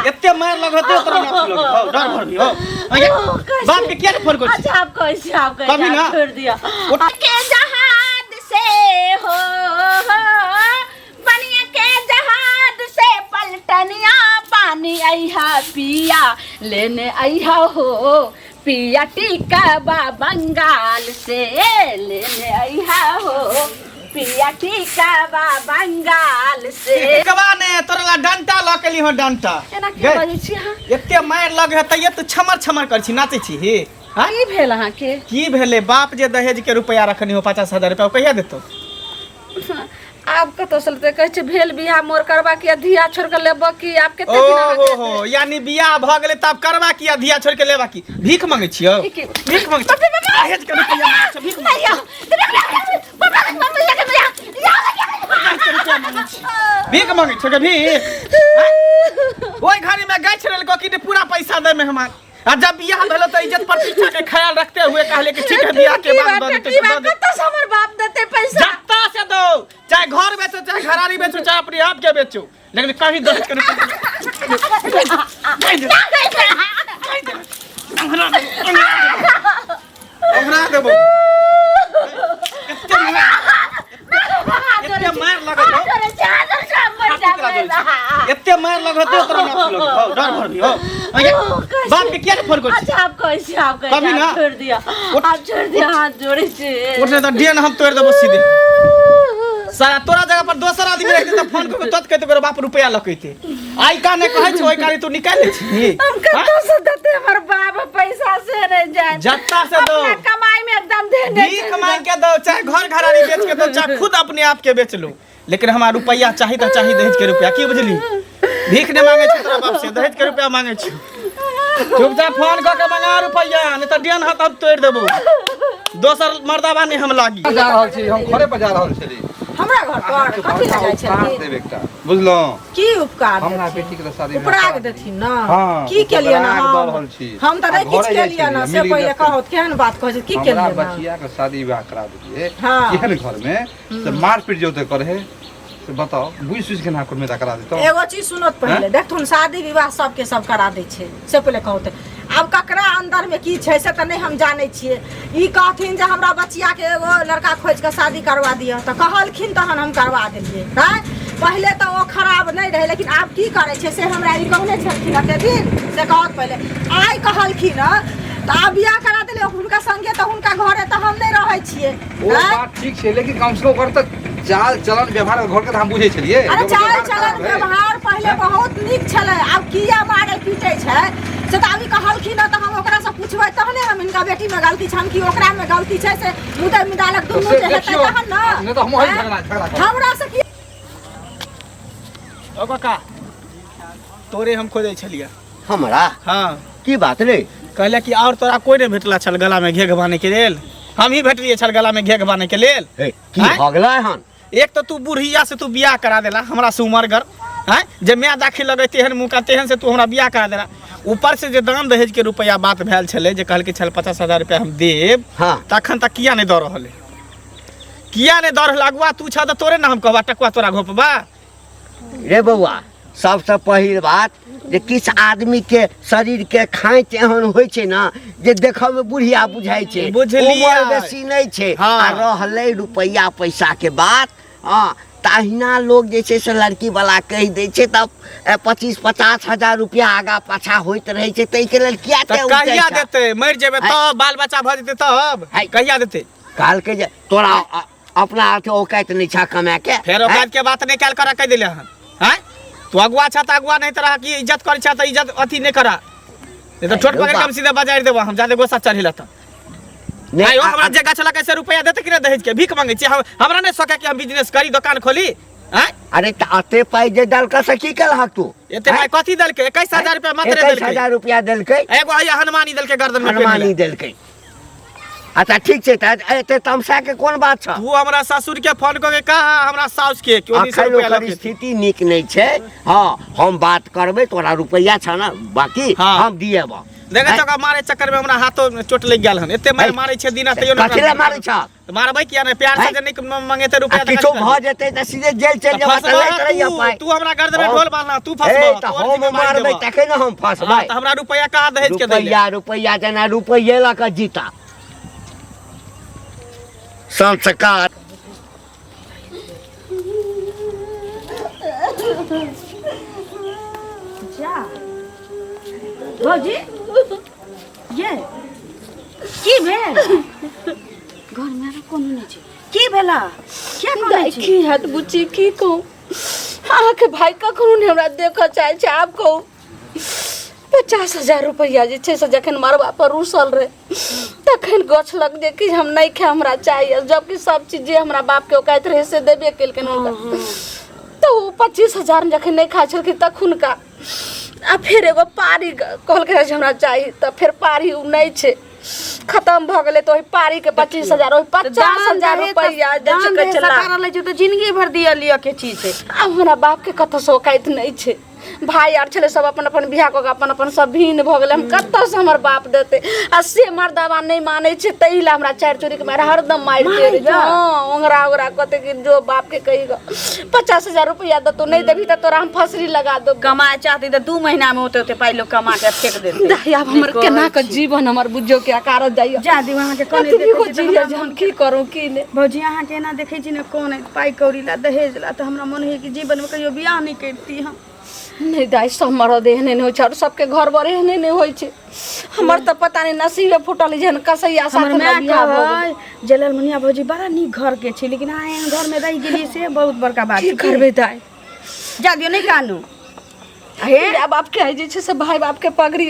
एते मार लगते तोरा ना अथी लगे हो डर भर भी हो अये, बाप के किया फोन कर अच्छा आप कैसे आप कैसे कभी ना। आप छोड़ दिया उठ। के जहाज से हो बनिया के जहाज से पलटनिया पानी अइहा पिया लेने अइहा हो पिया टीका बा बंगाल से लेने अइहा हो पिया टीका बा बंगाल से कबा ने तोरा ला डंटा ल के ली हो डंटा एना के गै, बजै छी अहाँ एते मार लगे है तैयो तू छमर छमर कर छी नाचै छी हे हाँ? की भेल अहाँके की भेलै बाप जे दहेज के रुपया रखनी हो 50,000 रुपया ओ कहिया देतौ आब कतऽ से लेतै कहै छै भेल बियाह मोर करबा की आ धिया छोड़ के लेबऽ की आब कते ओ दिन हो अहाँके हो यानी बियाह भऽ गेलै तब करबा की आ धिया छोड़ के लेबा की भीख मांगै छियौ की- की- भीख मांगै छियौ दहेज के रुपया मांगै छियौ, भीख मांगै नहीं दहेज के रुपया मांगै छियौ। भीख मांगै छियौ के भीख आँय? ओहि घड़ी में गाछ लेलको कि ने पूरा पैसा दे मेहमान आ जब बियाह भेलो तो इज्जत प्रतिष्ठा के ख्याल रखते हुए कहले कि ठीक है बियाह के बाद दे देते तो दे दे। कतऽ से हमर बाप देतै पैसा जत्ता से दो चाहे घर बेचो चाहे घरारी बेचो चाहे अपने आप के बेचो लेकिन कहीं दहेज के रुपया नहीं दे नहीं दे अंगरा दे अंगरा देबो एते मार एते मार लगत हो एते मार लगत हो तोरा ना लगे हो डर भर भी हो अये, बाप के किया फोन कर अच्छा आप कैसे आप कैसे कभी ना। आप छोड़ दिया उठ। आप छोड़ दिया हाथ जोड़े से उठने तो डेन हम तोड़ देबो सीधे सारा तोरा जगह पर दोसर आदमी रहते तो फोन करके तत कहते बाप रुपया लकैते आई का ने कहै छै ओइ काली तू निकाल ले छी हम कतौ से देते हमर बाप पैसा से नहीं जाए जत्ता से दो अपना कमाई में एकदम देने भीख मांग के दो चाहे घर घरारी बेच के दो चाहे खुद अपने आप के बेच लो लेकिन हमारा रुपया चाही तो चाही दहेज के रुपया की बुझली भीख नहीं मांगे छी तोरा बाप से दहेज के रुपया मांगे छी चुपचाप फोन कऽ के मंगा रुपया नहीं तो डेन हाथ हम तोड़ देबो दोसर मर्दाबा नहीं हम लागी जा रहल छी हम घरे पर जा रहल छली हमरा घर पर कथी लए जाइ उपकार छलखिन देब एकटा बुझलहुँ की उपकार हमरा देथिन? बेटी के तऽ शादी उपराग देथिन ना हाँ, की केलियै ना उपराग दऽ हम रहल छी। हम तऽ आ नहि किछु घरे जाइ केलियै ना छलियै, से मिल पहिले गेल कहू केहन बात कहै छै की हमरा केलियै ना बचिया के शादी विवाह करा देलियै हाँ। केहन घर में से मारपीट जे ओते करे से बताओ बुझि सुझि के ना कोन मेरा करा देतौ एगो चीज सुनत पहिले देखथुन शादी विवाह सबके सब करा दै छै से पहिले कहू तऽ आब ककरा अंदर में की छै से तऽ नहि हम जानै छियै ई कहथिन जे हमरा बचियाके एगो लड़का खोजि कऽ शादी करवा दिअ तऽ कहलखिन तहन हम करवा देलियै आँय पहिले तऽ ओ खराब नहि रहै लेकिन आब की करै छै से हमरा ई कहने छलखिन एते दिन से कहत पहिले आइ कहलखिन हँ तऽ आब बियाह करा देलियै हुनका संगे तऽ हुनका घरे तऽ हम नहि रहै छियै ओ आँय? बात ठीक छै लेकिन कम से कम ओकर तऽ चाल चलन व्यवहार घर के तऽ हम बुझै छलियै अरे जे ओकर चाल व्यवहार चलन खराब है। व्यवहार पहिले बहुत नीक छलै आब किया मारै पीटै छै से तऽ अभी कहलखिन हँ तऽ हम ओकरासँ पुछबै तहने हम हिनका बेटीमे गलती छै हम कि ओकरामे गलती छै से मुदै मुदालक तऽ दुनू से जे हेतै देखियौ, तहन ने नहि तऽ हम वही झगड़ा झगड़ा करब। हमरा से की ओ काका तोरे हम खोजै छलियै हमरा हाँ की बात रे कहले कि और तोरा कोई नहीं भेटला छल गला में घेघ बान्हे के लेल हम ही भेटलिए छल गला में घेघ बान्हे के लेल हे, की आँय? भऽ गेलै हन एक तो तू बुढ़िया से तू बियाह करा देला हमरा से उमरगर आँय जे माय दाखिल लगे तेहन मुँह का तेहन से तू हमरा बियाह करा देला ऊपर से जे दान दहेज के रुपया बात भेल छलै जे कहलकै छल 50,000 रुपया हम देब हाँ। तखन तक किया नहीं दऽ रहल है किया नहीं दऽ रहल अगुआ तू छह तऽ तोरे ना हम कहबा टकुआ तोरा घोपबा रे बौआ सबसँ पहिल बात जे किछु आदमीके शरीरके खाँच एहन होइ छै ने जे देखऽमे बुढ़िया बुझाइ छै बुझलियै। उमर बेसी नहि छै हाँ। आ रहलै रुपैआ पैसाके बात हँ तऽ अहिना लोग जे छै से लड़कीवला कहि दै छै तब 25-50 हजार रुपया आगा पाछा होइत रहै छै ताहिके लेल किया तऽ ते कहिया उठै छै? देतै मरि जेबै तब बाल बच्चा भऽ जेतै तब हाय। कहिया देतै कहलकै जे तोरा अपना हाथे औकात नहि छह कमाए के फेर औकात के बात नहीं कल करा कह दिले हन हैं तू अगुआ छा त अगुआ नहीं तरह की इज्जत कर छा त इज्जत अथी नहीं करा नहीं तो छोट पकड़ के हम सीधे बाजार देबो हम ज्यादा गुस्सा चढ़िला त नहीं आयो हमरा जे गाछ लगा से रुपया देते कि ना दहेज के भीख मांगे छी हम हमरा नहीं सके कि हम बिजनेस करी दुकान खोली हैं अरे त अते पाइ जे देलक से की केलहक तू एते पाइ कथी देलकै 21,000 रुपया मात्र 21 देलकै हजार रुपया देलकै एगो हैया हनुमानी देलकै गर्दन में हनुमानी देलकै अच्छा ठीक छै तऽ एते तमसा के कोन बात छ तू हमरा ससुर के फोन कऽ के कह हमरा साउस के कि ओनी से अखन रुपया ओकर लऽ के स्थिति नीक नहि छै हँ हम बात करबै तोरा रुपैआ छ ने बाकी हाँ। हम दिएबऽ देखै छौ, ओकरा मारे चक्कर में हमरा हाथो में चोट लागि गेल हन। एते मार मारै छै दिना तैयो कथी लए मारै छह? तऽ मारबै किया नहि? प्यार से जे नहि मंगेतै आ रुपया तऽ किछो कथी भऽ करबै? जेतै तऽ सीधे जेल चलि तऽ जेबह, तऽ फंसबह लैत रहियह तू। पाइ। तू हमरा गर्दन में हम- ढोल बान्हना, तू ए फंसबह, तऽ तोहर हम जिम्मेदारी मारबै देबह। तखन ने हम हँ, फंसबै। तऽ हमरा रुपया कहाँ दहेज के दै ले? रुपैआ रुपैआ जेना रुपैए लऽ कऽ जीता संस्कार। जा भौजी, ये की भेल? घरमे आरो कोनो नहि छै? की भेला? किया कनै दाइ, छी? की हैत बुच्ची, की कहू, अहाँके भाय कखनो नहि हमरा देखऽ चाहै छै। आब कहू, 50,000 रुपैआ जे छै से जखन मरबा पर रूसल रहै तखन गछलक जे कि हम नहि खाय, हमरा चाहिए, जबकि सब चीज जे हमरा बापके औकात रहै से देबे केलखिन हुनका। तऽ ओ 25,000 जखन नहि खाइ छलखिन तखुनका, आ फेर एगो पारी कहलकै रहै जे हमरा चाही, तऽ फेर पारी ओ नहि छै, खतम भऽ गेलै, तऽ ओहि पारीके 25,000, ओहि 50,000 रुपैआ जे छै कहै छै ला। लै छै तऽ जिंदगी भर दिअ लिअ के चीज छै। आब हमरा बापके कतऽसँ औकात नहि छै। भाय आर छलै, सब अपन अपन बियाह कऽ के अपन अपन सब भिन्न भऽ गेलै। हम कतऽसँ हमर बाप देतै? आ से मर्दाबा नहि मानै छै, ताहि लए हमरा चारि चोरीके मारि हरदम मारिते रहै छै। हँ, ओंगरा ओंगरा कहतै कि जो बापके कही गऽ, 50,000 रुपैआ देतौ, नहि देबही तऽ तोरा हम फसरी लगा देबौ। कमाए चाहती तऽ 2 महीना में ओते ओते पाइ लोग कमा के फेंक देते। दाइ, आब हमर केना के जीवन हमर बुझियौ कि अकारत जाइए। जा दियौ, अहाँके कने एतबी देखै छी तऽ जिये हमरा जे हम की करू की नहि। भौजी, अहाँके एना देखै छी ने कोन पाइ कौड़ी ला दहेज ला, तऽ हमरा मन होइए कि जीवन में कहियो बियाह नहि करती हम। नहि दाइ, सब मरद एहने नहि होइ छै, आओर सबके घर बर एहने नहि होइ छै। हमर तऽ पता नहि नसीबे फूटल जेहन कसैया साथ हमर हमरा माय बियाह भऽ गेलै। कहै जे ललमुनिया भौजी बड़ा नीक घर के छै, लेकिन अहाँ एहन घर में रहि गेलियै से बहुत बड़का बात की छै। करबै दाइ? जा दियौ, नहि कानू। हे माय बाप के जे छै से भाय बाप के पगड़ी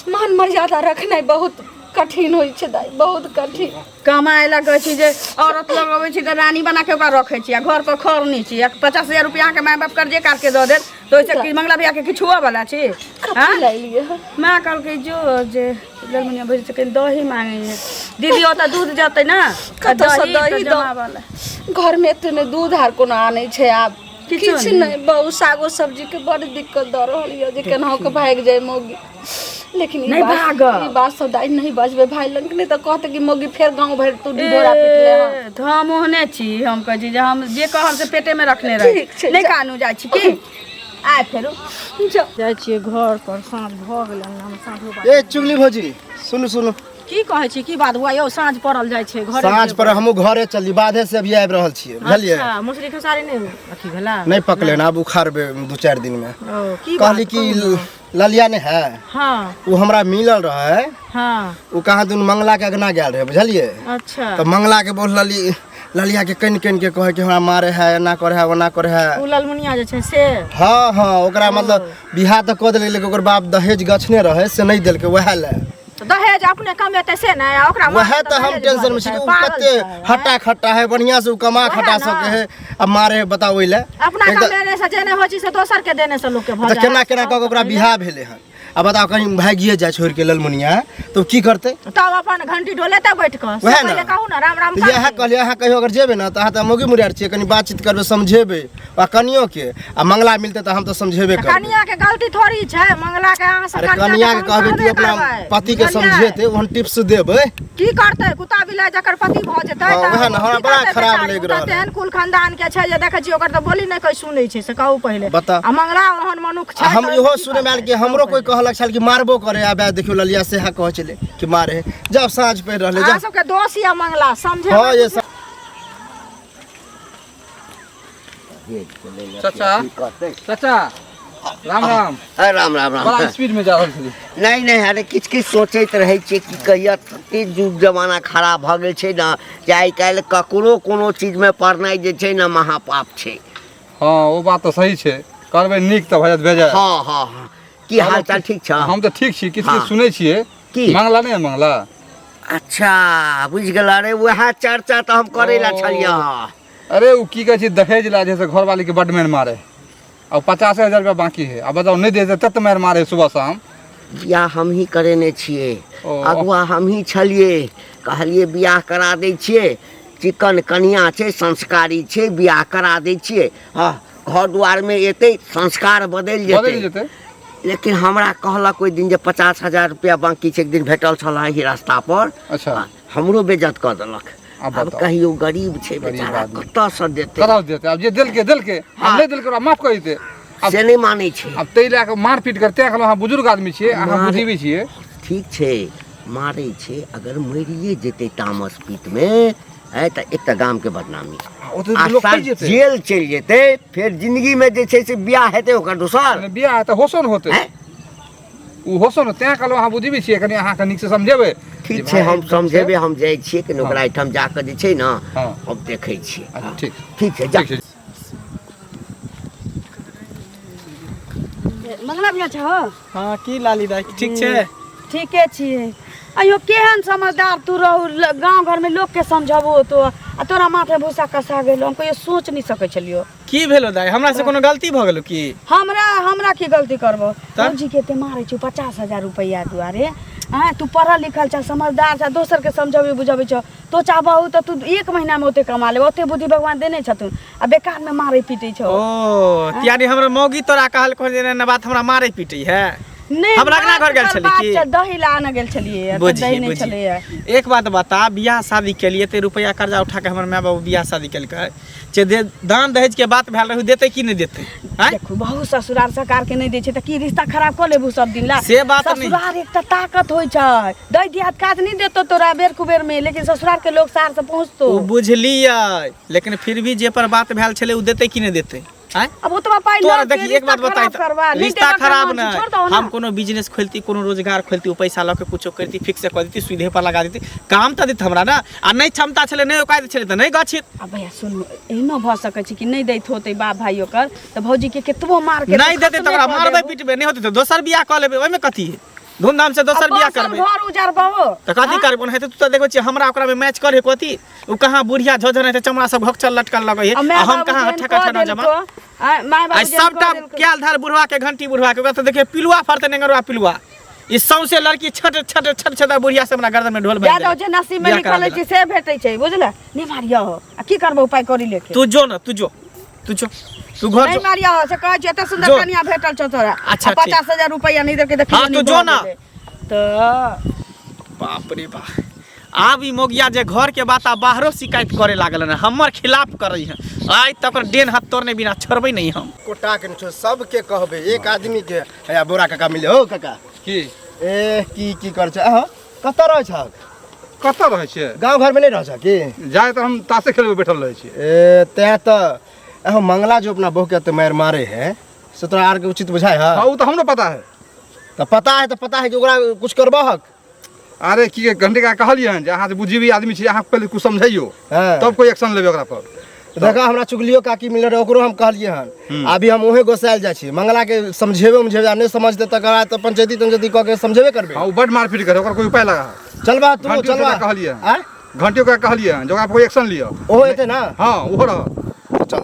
मान मर्यादा रखनाइ बहुत कठिन होइ छै दाइ, बहुत कठिन। कमाए ला कहै छी जे औरत लग अबै छी तऽ रानी बना के ओकरा रखै छी, आ घर पर खरनी छी। आ 50,000 रुपया अहाँके माय बाप कर्जे काट के दऽ देत तऽ ओहिसँ की मंगला भैया के किछु हुअ वाला छी? कथी लाइलियै हँ? माँ कहलकै जो जे ललमुनिया भौजी से कनि दही मांगे है दीदी, ओतऽ दूध जतै ने कतऽसँ दही दही तऽ दऽ? जमाबऽ ला। घरमे एते नहि दूध आर कोनो आनै छै आब, किछो किछु नहि। बहु सागो सब्जी के बड़ दिक्कत दऽ रहल यऽ जे केनाहु के भागि जाय मौगी, लेकिन ई नहि बात भागब। ई बात सब दाइ नहि बजबै भाय लग, नहि तऽ कहतै कि मौगी फेर गाँव भरि तू ढिढोरा पिटले हँ। ए, तऽ हम ओहने छी, हम कहै छी जे हम जे कहब से पेटे मे रखने रही। ठीक छै, नहि जा। कानू, जाइ छी की आय फेरो। जाउ। जाइ छियै घर पर, साँझ भऽ गेलै, हम साँझो ए चुगली भौजी, सुनू सुनू। की कहै छी? की बात हुआ यौ? साँझ पड़ल जाइ छै, घरे साँझ पर हमहूँ घरे चली, बाधे से अभी आबि रहल छियै, बुझलियै? अच्छा, मसुरी खेसारी नहि अथी भेला? नहि पकलै हन, आब उखाड़बै 2-4 दिन में। ओ की बात? कहली कि कहू ने। ललिया नहि है? हाँ। ओ हमरा मिलल रहे। हाँ। ओ कहाँ दुनू मंगला के अगना गेल रहे, बुझलियै? अच्छा। तऽ मंगला के बोल लली, ललिया के कनि कनि के कहै कि हमरा मारे है, एना करे है, ओना करे है। ओ ललमुनिया जे छै से? हाँ हाँ, ओकरा मतलब बियाह तऽ कऽ देलकै, लेकिन ओकर बाप दहेज गछने रहे से नहि देलकै, वएह लए। दहेज अपने कमेतै से ने, आ ओकरा वएह मारतै तऽ हम दहेज टेंशन भऽ में छी कि जेतै। ओ पागल कते छै, हट्टा खट्टा है, बढ़िया से ओ कमा वएह खटा ने। सके है, आ मारे है, बताउ ओहि लए। अपना एक तऽ- कमेने से जे नहि होइ छै से दोसर के देने से लोक के भऽ तऽ जाइ। केना केना कऽ के ओकरा बियाह भेलै हन, आ बताउ कहीं भागिए जाय छोड़ि के ललमुनिया तऽ ओ की करतै? तब अपन घंटी डोलेतै बैठ कऽ से। वएह ने। पहिले कहू ने, राम राम तऽ इएह करतै। कहलियै, अहाँ कहियो अगर जेबै ने तऽ अहाँ तऽ मौगी मुरियार छियै, कनि बातचीत करबै, समझेबै आ कनियो के, आ मंगला मिलतै तऽ हम तऽ समझेबे तऽ करबै। कनिया के गलती थोड़ी छै, मंगला के अहाँ सब अरे कनिया कनिया के के कहबै कि अपना पति के समझेतै, ओहन टिप्स देबै। की करतै कुत्ता बिलाइ जकर पति भऽ जेतै? हाँ, तऽ वएह ने, हमरा की बड़ा करतै खराब बेचारी? लागि ओ तऽ रहल है। तेहन कुल खानदान के छै जे देखै छियै ओकर तऽ बोली नहि कोइ सुनै छै, से कहू पहिले। बता। आ मंगला ओहन मनुख आ छै हम तऽ इहो की सुनैमे आयल करतै? कि हमरो कोइ कहलक छल कि मारबो करे, आब देखियौ ललिया सेहा कहै छलै कि मारे है। जब साँझ पड़ि रहलै अहाँ जब सबके दोष यऽ मंगला समझे। हँ ये चाचा, चाचा, राम राम। अरे राम राम राम। बड़ा स्पीड में जा रहल छली। नहि नहि, अरे किछु किछु सोचैत रहै छियै कि कहिया तते युग जमाना खराब भऽ गेल छै ने जे आइ काल्हि ककरो कोनो चीजमे पड़नाइ जे छै ने महापाप छै। हाँ, ओ बात तऽ सही छै, करबै नीक तऽ भऽ जायत बेजाय। हँ हँ हँ, की हाल चाल? ठीक छ? हम तऽ ठीक छी, किछु हाँ। किछु सुनै छियै। की? मंगला नहि है, मंगला? अच्छा, बुझि गेल। अरे वएह चर्चा तऽ हम करै लए छलियै। अरे ओ की कहै छै, दहेज ला जे से घरवाली के बड मारि मारे, आ 50,000 रुपया बाकी है, आ बताउ नहि दे तत मारि मारे सुबह शाम। बियाह हमही करेने छियै। ओ। अगुआ हमही छलियै, कहलियै बियाह करा दै छियै, चिकन कनिया छै, संस्कारी छै, बियाह करा दै छियै, हँ, घर दुआरमे एतै संस्कार बदलि बदलि जेतै। जेतै। लेकिन हमरा कहलक ओहि दिन जे 50,000 रुपया बाकी छै, एक दिन भेटल छल एहि रास्ता पर। अच्छा। हमरो बेइज्जत कऽ देलक। आब आब बताउ। कहियो गरीब छै बेचारा, आदमी। कतऽसँ देतै? कतऽ देतै? आब जे देलकै देलकै, आब हाँ। नहि देलकै ओकरा माफ कऽ देतै आब। से नहि मानै छै। आब ताहि लए कऽ मारपीट कर, तैं कहलहुँ अहाँ बुजुर्ग आदमी छियै, अहाँ बुझेबी छियै। ठीक छै, मारै छै, अगर मरिए जेतै तामस पीतमे है तऽ एक तऽ गामके बदनामी ओ तऽ आ लोक सार कहि जेतै। जेल चलि जेतै, फेर जिंदगीमे जे छै से बियाह हेतै ओकर दोसर नहि, बियाह हेतै होशो ने होतै। हैं? ओ होशो ने, तैं कहलहुँ अहाँ बुझेबी छियै, कनि अहाँके नीकसँ समझेबै। ठीक जे छै, भाइ हम एकदम समझेबै। हम जाइ छियै कनि हाँ। ओकरा एहिठाम जाकऽ जे छै ने हाँ। हम देखै छियै। अच्छा, हाँ। ठीक। ठीक छै, जा। ठीक छै। मंगला भैया छहो? हाँ, की लाली दाई, ठीक छै? ठीके छियै। अयो केहन समझदार तू रहू, गाँव घरमे लोकके समझबो तो, आ तोरा माथे भूसा कसा गेलो, हम कहियो सोच नहीं सकै छलियो। की भेलो दाई, हमरा से कोनो गलती भऽ गेलो की? हमरा हमरा की गलती करबो? तऽ? भौजी के एते मारै छौ 50,000 रुपैआ दुआरे। आँय, तू पढ़ल लिखल छ, समझदार छ, दोसरके समझबै बुझबै छ, तो चाहबहु तऽ तू एक महीनामे ओते कमा लेबो, ओते बुद्धि भगवान देने छथुन, आ बेकारमे मारै पीटै छौ। ओ त्यारी हमरा मौगी तोरा कहल को जे ना बात हमरा मारे पीटे है। नहि, हमरा अंगना घर गेल बात छली की? छै, दही ला आनऽ गेल छलियै, तऽ बुझी दही नहि बुझी। छलैए। एक बात बता, बियाह शादी के लिए ते रुपया कर्जा उठा के हमर माय बाबू बियाह शादी केलकै जे दान दहेज के बात भेल रहू, देतै कि नहि देतै? आँय? देखू, बहु ससुराल सरकार के नहि दै छै तऽ की रिश्ता खराब कऽ लेबू सब दिन ला? से बात नहि। ससुराल एकटा ताकत होइ छै, दै दियाद काज नहि देतौ तोरा बेर कुबेर में, लेकिन ससुराल के लोग सार से पहुँचतो। ओ बुझलियै, लेकिन फिर भी जे पर बात भेल छलै ओ देतै कि नहि देतै? आँय? अब ओतबा पाइ तोरा लऽ के देखी एक रिश्ता बात बताई खराब करबा नहि रिश्ता देबऽ के खराब मन छै, नहीं, छोड़ दहो ना। हम कोनो बिजनेस खोलती, कोनो रोजगार खोलती, ओ पैसा लऽ के कुछो करती, फिक्स कऽ देती, सुधे पर लगा देती, काम तऽ देत हमरा ना। आ नहि क्षमता छलै, नहि औकात छलै तऽ नहि गछित। आ भैया सुन, एहनो भऽ सकै छै कि नहि दैत होतै बाप भाई ओकर, तऽ भौजी के केतबो मार के नहि तू देतै तऽ खतमे ओकरा कऽ मारबै देबू। पिटबै, नहि होतै तऽ दोसर बियाह कऽ लेबै, ओहिमे कथी है? धूमधाम से दोसर आ बियाह बसल करबै। घर उजारबहो तऽ कथी करबै? ओनाहिते तू तऽ देखै छियै हमरा ओकरा में मैच करे कथी, ओ कहाँ बुढ़िया झझन हेतै, चमड़ा सब घोकचल लटकल लगै है, आ माय आ हम बाबू कहाँ जेहन हट्ठा कऽ कट्ठा नौजवान। देलको, आ माय आ बाबू जेहन सबटा कऽ देलको। क्याल धार बुढ़वा के घंटी, बुढ़वा के ओकरा तऽ देखियै पिलुआ फड़तै नेंगरुआ पिलुआ, ई सौंसे लड़की छट छट छट छट बुढ़िया से हमरा गर्दन में ढोल जा बांधि दहो, देलक। जे नसीब में बियाह करा लिखल होइ छै देलक। से भेटै छै, बुझले? नहि मारियह, आ की करबो उपाय करी लेके। तू जो ना, तू जो, तू जो, तू घर नहीं जो। मारिया, से कहै छै एते सुंदर जो। कनिया भेटल छौ तोरा। अच्छा, आ 50,000 रुपैआ नहि देलकै तऽ हाँ, किलो तू नहि जो भऽ ना। गेलै। तऽ बाप रे बाप, आब ई मोगिया जे घर के बात आ बाहरो शिकायत करे लागल हन, हमर खिलाफ करे है, आइ तक ओकर डेन हाथ तोड़ने बिना छोड़बै नहीं हम। कोटा के नहीं, सबके कहबै, एक आदमी के। हैया बोरा काका मिले हो काका। की? ए की की कर छै अहाँ? कतऽ रहै छहक? कतऽ रहै छियै? गाँव घरमे नहि रहै छह की? जाय तऽ हम तासे खेलबै बैठल रहै छियै। ए तैं तऽ अहाँ मंगला जो अपना बहू के एते मारि मारे है से तोरा आरके उचित बुझाय है? हाँ, ओ तऽ हमरो पता है। तऽ पता है, तऽ पता है कि ओकरा कुछ करबहक? अरे की घंटे का कहलियै हन जे अहाँ जे बुझीबी आदमी छी, अहाँ पहिले कुछ समझैयो हाँ। तब कोई एक्शन लेबै ओकरा पर। देखा, हमरा चुगलियो काकी मिलल रहे, ओकरो हम कहलियै हन। अभी हम उहे गोसायल जाइ छी, मंगला के समझेबे उमझेबे, आ नहि समझतै तकर बाद तऽ पंचायती तंचायती कऽ के समझेबे करबै। हाँ, ओ बड मारपीट करे, ओकर कोई उपाय लगा। चलबा तू? घंटियो चलबा के कहलियै। आँय? घंटियो के कहलियै हन जे ओकरा पर कोई एक्शन लिअ। ओहो एतै ना? हाँ, ओहो रहत। चल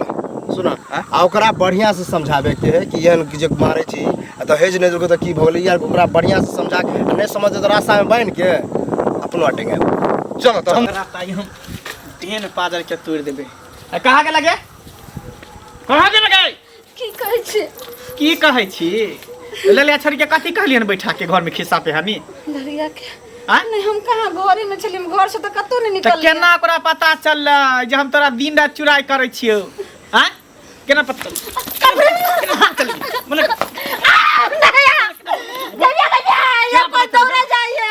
सुन, आ ओकरा बढ़िया से समझाबे के है कि एहन जे मारे छी आ दहेज नहि देलकै तऽ की भऽ गेलै यार, ओकरा बढ़िया से समझा के, आ नहि समझतै तऽ रास्तामे बान्हि के अपनो अटेंगे। चलो तऽ हम तोरा ताई हम डेन पाजर के तोड़ देबै। आ कहाँ के लगे, कहाँ के लगे? की कहै छी? की कहै छी? ललिया छोड़ी के कथी कहलियन बैठा के घर में खिस्सा पे हनी? लड़िया के आँय? नहि, हम कहाँ घरे में छलियै, हम घर से तऽ कतौ नहि तऽ निकललियै। केना ओकरा पता चललै जे हम तोरा दिन राति चुराइ करै छियौ? आँय, केना पता चललै? केना पता चललै? मने भैया भैया, यहाँ पर दौड़े जाइए।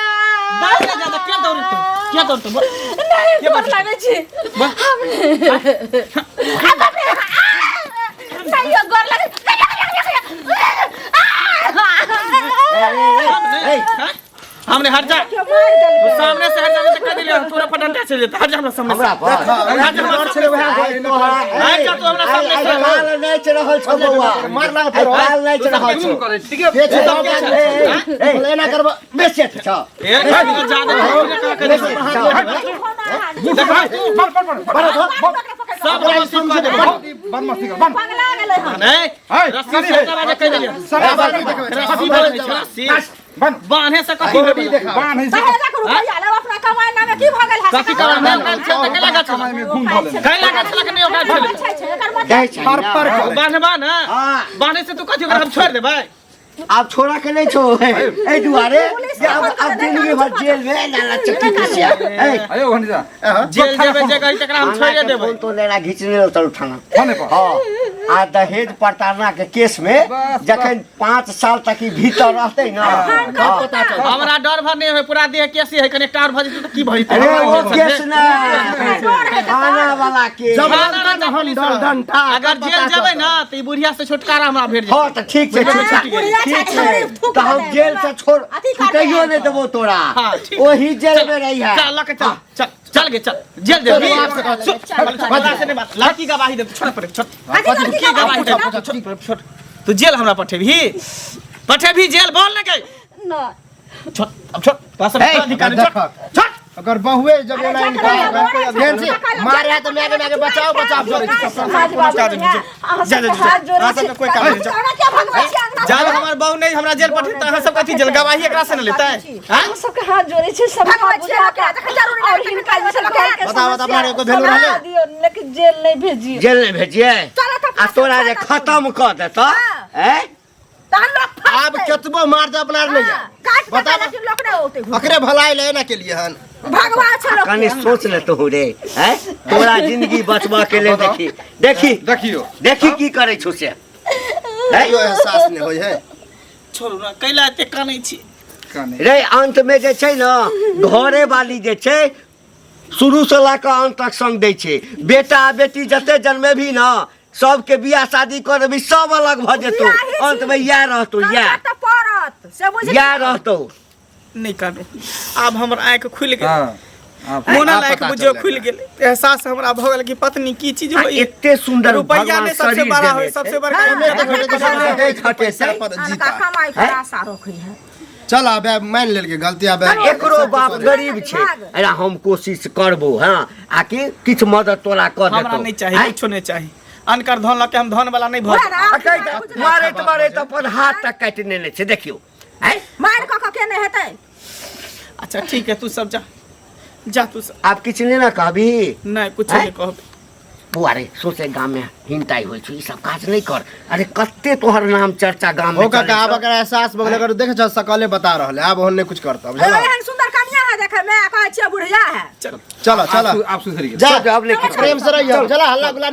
दौड़े जा, के दौड़तौ, के दौड़तौ? बोल। नहीं, के डर बात? लागै छै। बोल। हम नहीं। आ बाप रे, आ! नहीं, यो गोर लागै। हम नहीं, हाँ? हम नहीं, हट जा तू सामने से, हट जा, नहीं तो कह दिलियो तोरा पर डंडा चलि जेतै। हट जा हमरा सामने से। हमरा पर हट जा हमरा सामने से। हट जा तू हमरा सामने से। ताल नाचि रहल छौ बौआ, मार लाग आइ फेरो। ताल नाचि रहल छौ। करै छी, ठीके। के छै? सब के छै? ए, एना करबऽ बेसी छौ। एक मिनट जा दे, कह दे। सब बदमाशी कऽ देबै। बदमाशी कर बंद। पगला गेलै हन। नहीं, है, रस्सी करी से है। ओकरा बाजे कहि देलियै। रस्सी बान्है छै, रस्सी। बंद। बान्हे से कथी होबै? बान्ह है से। दहेजक रुपैआ लेब अपना कमाइ नामे की भऽ गेल है? कथी कमाइ? नहि ओकाल छै तऽ कैला गाछ कमाइ में घूम धऽ लेने। कैला गाछ लग नहि ओकाल छलै। छै छै एकर मतलब दै छै पर ना। पर बान्हबा ने, हाँ। बान्हे से तू कथी, ओकरा हम छोड़ि देबै? आब छोड़ा के नहीं छो एहि दुआरे जे आब आब जिंदगी भर जेल में नाला चक्की पिसिया ए अयो भंडीजा जेल जेबै जे कही तकरा हम छोड़े देबै फोन तो लेना घिचने रहल चलू थाना थाने पर हाँ आ दहेज प्रताड़ना के केस में बस, जखन 5 साल तक ई भीतर रहते ना हाँ। हमरा डर भर नहीं है पूरा देह केसी है कने टार भ जेतै त की भइतै अरे वो केस ना थाना वाला केस जब थाना ना पुलिस डर डंटा अगर जेल जेबै ना त ई बुढ़िया से छुटकारा हमरा भेट हाँ जेतै तो ठीक छै ठीक बुढ़िया छै, ठीक छै, छै थूक तऽ हम देबै। जेल से छोड़ अथी कर छुटैयो देबै। नहि देबो तोरा हाँ, ठीक। ओही जेल में रही है चल लके चल चल चल गे चल जेल जेबी से नहीं बात लड़की गवाही दे छोड़ पड़े छोड़ लड़की की गवाही दे छोड़ छोड़ तू जेल हमरा पठेबी पठेबी जेल बोल ना के ना छोड़ अब छोड़ तोरा सब ए, अधिकार नहीं, छोड़ छोड़ अगर बहुए जब अरे ओना जा इनका कर, ध्यान से मारे है तो मैं के मैं के बचाओ बचाओ जरे समाज बाबू अहाँ जा, जा, सबके जा। हाथ जोड़ै अहाँ छी। सबके कोई काम नहीं। तोरा क्या भगवान छी अंगना जब हमर बहू नहीं हमरा जेल पठे त अहाँ सब कथी जेल गवाही एकरा से न लेतै हैं अहाँ सबके हाथ जोड़ै छी समझा भगवान छी बुझा लोकके, जखन जरूरी और रहै तखन हिनका जे लोकके। घर के बताओ, बताओ, समस्या अपना एगो भेलू रहलै। समझा दियौ लेकिन जेल नहीं भेजियौ जेल नहि भेजिए चलो तऽ आ तोरा जे खत्म कऽ देतऽ हैं तहन लोक आब केतबो मार दे अपना नहीं हाँ, काट बता देतै, लेकिन लोक नहि औतै घुरि। अकरे भलाई ले ना के लिए हन भगवान छै लोक कनि सोच ले तू रे हैं तोरा जिंदगी बचबऽ के लेल देखी देखी देखियो देखी की करै छौ से हैं? यो एहसास नहीं होय है छोड़ू ना कैला एते कानै छी कने रे अंत में जे छै ने घरे वाली जे छै शुरू से लऽ कऽ अंत तक संग दै छै बेटा आ बेटी जते जन्मेबी ने सबके बियाह शादी कऽ देबी सब अलग भऽ जेतौ बियाहे छी। अंत में इएह रहतौ इएह तऽ पड़त से बुझ इएह रहतौ नहीं कानू आब हमर आँखि खुलि गेल हाँ आप मोना आब लायक पता बुझियो चललै। खुलि गेल एहसास हमरा भऽ गेल कि पत्नी की चीज आ होई एते सुंदर रुपैया भगवान ने सबसे शरीर बड़ा देने होई छै। सबसे बड़का दहेज खटे पैसा छै। पर अनका जीता कमाई के आशा रखै है चल आबे मान लेल के गलती आबे एकरो बाप गरीब छै अरे हम कोशिश करबो हाँ आकि किछु मदद तोरा कऽ हमरा देतौ नहीं चाही आँय? कुछो नहीं चाही अनकर धन लके हम धन वाला नहीं भऽ आ कहि तऽ मारैत मारैत अपन हाथ तक काटि नेने छै देखियौ आँय? मारि कऽ कऽ के नहि हेतै अच्छा ठीक है तू सब जा जा तू सब आब किछु नहि ने कहबी नहीं कुछ आँय? नहीं कहब बौआ रे सोचे गाम में हिंटाई होइ छै ई सब काज नहि कर अरे कते तोहर नाम चर्चा गाम में हो काका चलै आब छौ। अगर एहसास भऽ गेल अगर देख छ सकले बता रहल है आब ओहन नहीं कुछ करता अरे बुझल एहन सुंदर कनिया है देखे में कहै छियै बुढ़िया है चलो चलो आप सुधरि गेल जा आब लेके प्रेम से रहियो चला हल्ला गुल्ला